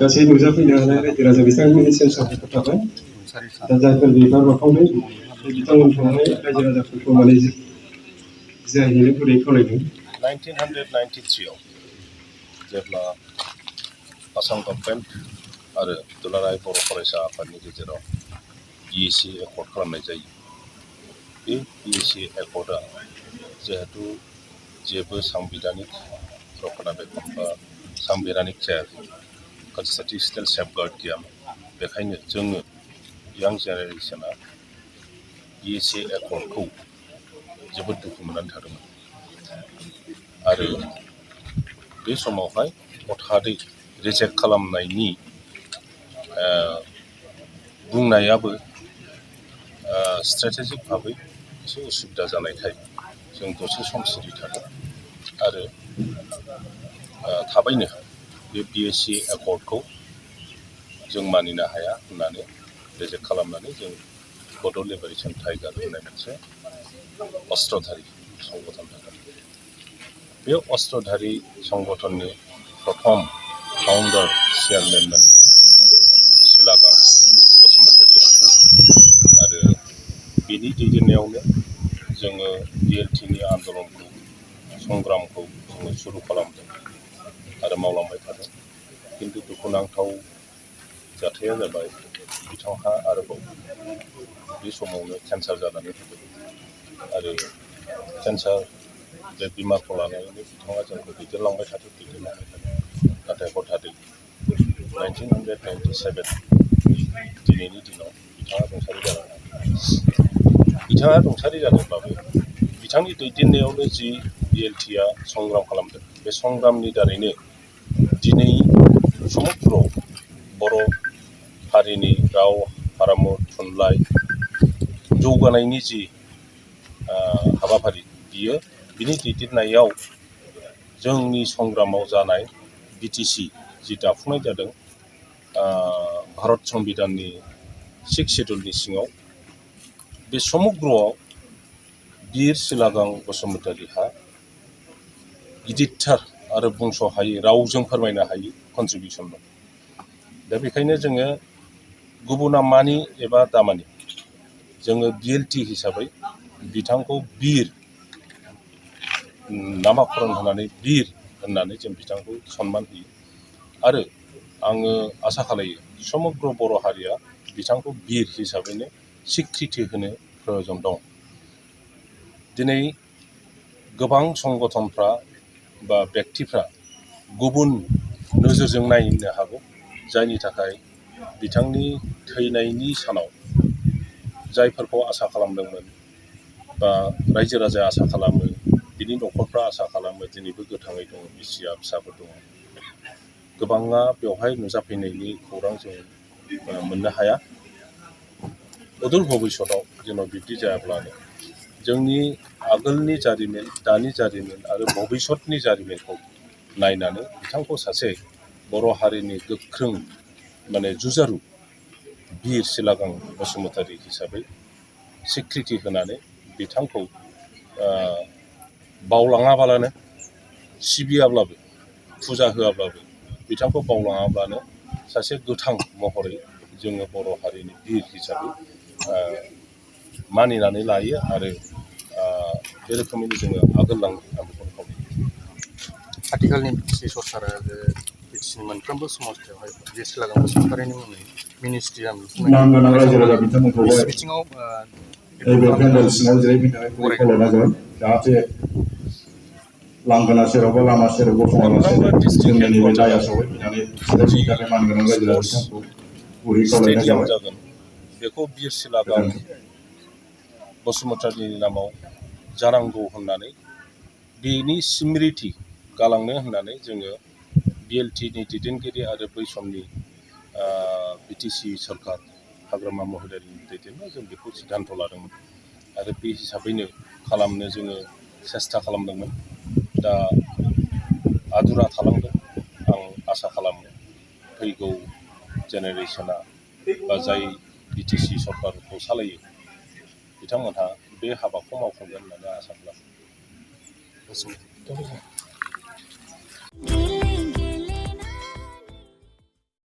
गासै नुजाफैनो हानाय रायजो राजा बिथांमोननि सेन्सारफोरखौ थाबाय दा जायफोर बिबार बावखावदों बिथांमोनखौहाय रायजो राजाफोरखौ माने जिरायहैनो गुरै खावलायदों 1993 आव जेब्ला आसाम गभर्नमेन्ट आरो दुलाराय बर' फरायसा आफादनि गेजेराव BSc एकर्ड खालामनाय जायो। बे BSc एकर्डआ जिहेतु जेबो सांबिधानिक रखना बेखन बा सांबिधानिक जायाखै कनस्टिटिउसनेल सेफगार्ड गैयामोन। बेखायनो जोङो यां जेनेरेसना BSc एकर्डखौ जोबोद दुखु मोननानै थादोंमोन आरो बे समावहाय हथादै रिजेक्ट खालामनायनि बुंनायाबो स्ट्रेटेजिक भाबै एसे उसुबिदा जानायखाय जों दसे सम सिरि थादों आरो थाबैनो बे BSc एकर्डखौ जों मानिनो हाया होननानै रिजेक्ट खालामनानै जों बड' लिबारेशन टाइगार होननाय मोनसे अस्त्रधारि संगठन थागोन। बे अस्त्रधारि संगठननि प्रथम फाउन्डार चेयारमेनमोन सिलागां बसुमतारिया आरो बिनि दैदेननायावनो जोङो BLTनि आन्दलनखौ संग्रामखौ जोङो सुरु खालामदों आरो मावलांबाय थादों। किन्तु दुखुनांथाव जाथाया जाबाय बिथांहा आरोबाव बे समावनो केन्सार जानानै फैदों आरो केन्सार बे बेमारखौ लानानैनो बिथाङा जोंखौ दैदेनलांबाय थादों नाथाय हथादै 1997 दिनैनि दिनाव बिथाङा रुंसारि जालांबाय। बिथाङा रुंसारि जादोंब्लाबो बिथांनि दैदेननायावनो जि BLTआ संग्राम खालामदों बे संग्रामनि दारैनो दिनै समग्र बर' हारिनि राव हारिमु थुनलाइ जौगानायनि जि हाबाफारि बिनि दैदेननायाव जोंनि संग्रामाव जानाय BTC जि दाफुंनाय जादों भारत संबिधाननि 6 सिडुलनि सिङाव बे समग्रआव बिर सिलागां बसुमतारिहा गिदिरथार आरो बुंस' हायै रावजों फोरमायनो हायै कन्ट्रिबिउसन दं। दा बेखायनो जोङो गुबुना मानि एबा दामानि जोङो BLT हिसाबै बिथांखौ बिर नामाकरन होनानै बिर होननानै जों बिथांखौ सनमान होयो आरो आङो आसा खालायो समग्र बर' हारिया बिथांखौ बिर हिसाबैनो सिक्रिति होनो प्रयजन दं। दिनै गोबां संगठनफ्रा बा व्यक्तिफ्रा गुबुन नोजोरजों नायनो हागौ जायनि थाखाय बिथांनि थैनायनि सानाव जायफोरखौ आसा खालामदोंमोन बा रायजो राजाया आसा खालामो बिनि न'खरफ्रा आसा खालामो दिनैबो गोथाङै दङ बिसिया फिसाफोर दङ गोबाङा बेवहाय नुजाफैनायनि खौरां जों मोननो हाया। अदूर भबिष्यतआव जेन' बिब्दि जायाब्लानो जोंनि आगोलनि जारिमिन दानि जारिमिन आरो भबिष्यतनि जारिमिनखौ नायनानै बिथांखौ सासे बर' हारिनि गोख्रों माने जुजारु बिर सिलागां बसुमतारि हिसाबै सिक्रिति होनानै बिथांखौ बावलाङाबालानो सिबियाब्लाबो फुजा होआब्लाबो बिथांखौ बावलाङाब्लानो सासे गोथां महरै जोङो बर' हारिनि बिर हिसाबै मानिनानै लायो आरो बे रोखोमैनो जोङो आगोललाङो आं बेखौनो खावलायो। आथिखालनि BTC सरकारा जे BTCनि मोनफ्रोमबो समस्थियावहाय बिर सिलागां बसुमतारिनि मुङै मिनिस्ट्रियाम लुफुंनाय बिथिङाव लांगोना सेरावबो लामा सेराव गसङालासेनो जोंनि नैबे दायासाव फैनानै जिरायफैनो थाखाय मानगोनां रायजो राजा बिथांखौ गुरै खावलायनाय जाबाय। जागोन बेखौ बिर सिलागां बसुमतारिनि नामाव जानांगौ होननानै बेनि स्मृति गालांनो होननानै जोङो BLTनि दैदेनगिरि आरो बै समनि BTC सरकार हाग्रामा महिलारिनि दैदेननायाव जों बेखौ सिद्धान्त लादोंमोन आरो बे हिसाबैनो खालामनो जोङो सेस्था खालामदोंमोन। दा आदुरा थालांदों। आं आसा खालामो फैगौ जेनेरेसना बा जाय BTC सरकारखौ सालायो बिथांमोनहा बे हाबाखौ मावफुंगोन होननानै आसा खालामो।